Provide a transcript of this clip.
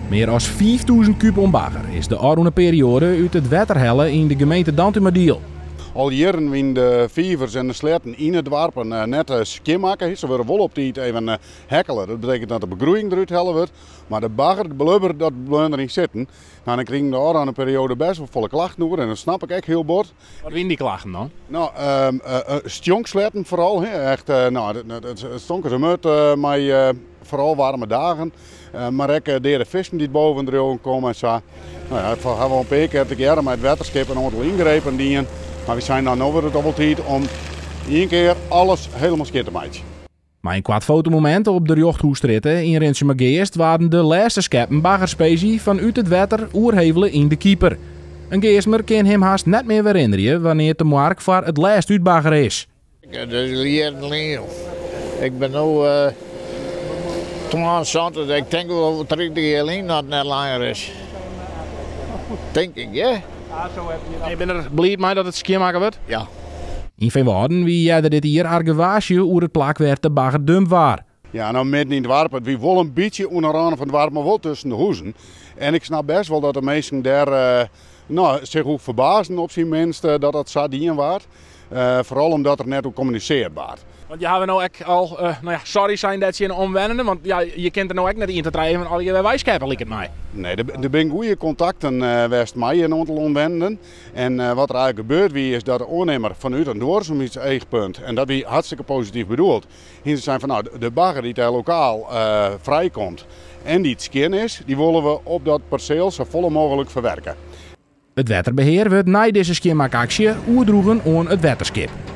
Mear as 5000 kúb oan bagger is de ôfrûne perioade út it wetter helle yn de gemeente Dantumadiel. Al jierren wiene de fivers en de sleatten yn 'e doarpen net skjinmakke. Se wurde wol op tiid even hekkele. Dat betekent dat de begroeiing derút helle wurdt. Mar de bagger, de blubber, dat bleaun deryn sitten. Nou, dan krigen de ôfrûne perioade bêst wol folle klachten oer en dat snap ik ek hiel bot. Wat wiene dy klachten dan? No, stjonksleatten foaral. Echt, no, it stonk as in murd mei foaral waarme dagen. Mar ek deade fisken dy't boven driuwen komme en sa. No ja, we hawwe al in pear kear tegearre mei it wetterskip in oantal yngrepen dien. Mar wy seinen, no wurdt it al wol tiid om ien kear alles helemaal skjin te meitsjen. Mei in koart fotomomint op de Rjochthússtrjitte yn Rinsumageast waarden de lêste skeppen baggerspesy fan út it wetter oerhevele yn de kiper. In Geastmer kin him hast net mear werinnerje wannear't de Moark foar it lêst útbaggere is. Dat is jierren lyn. Ik bin no 72, ik tink wol 30 jier lyn dat it net langer is. Tink ik, ja. En je binne der bliid mei dat it skjinmakke wurdt? Ja. Yn Feanwâlden wie earder dit jier argewaasje oer it plak wêr't de bagger dumpt waard. Ja, no midden yn it doarp. It wie wol in bytsje oan de râne fan it doarp, mar wol tusken de huzen. En ik snap bêst wol dat de minsken dêr no, sich oer ferbaasden op syn minst dat dat sa dien waard. Foaral omdat der net oer kommuniseard waard. Want je hawwe no ek al, no ja, sorry sein dêr tsjin de omwennenden, want ja, je kint der no ek net ien, twa, trije even allegear wer weiskeppe, liket my. Nee, der binne goede kontakten west mei in oantal omwennenden. En wat der eigentlik gebeurd wie, is dat de oannimmer fanút in duorsumheidseachpunt, en dat wie hartstikke posityf bedoeld, hiene se sein fan no, de bagger dy't dêr lokaal frijkomt en dy't skjin is, dy wolle we op dat perseel safolle mooglik ferwerke. It wetterbehear wurdt nei dizze skjinmakaksje oerdroegen oan it wetterskip.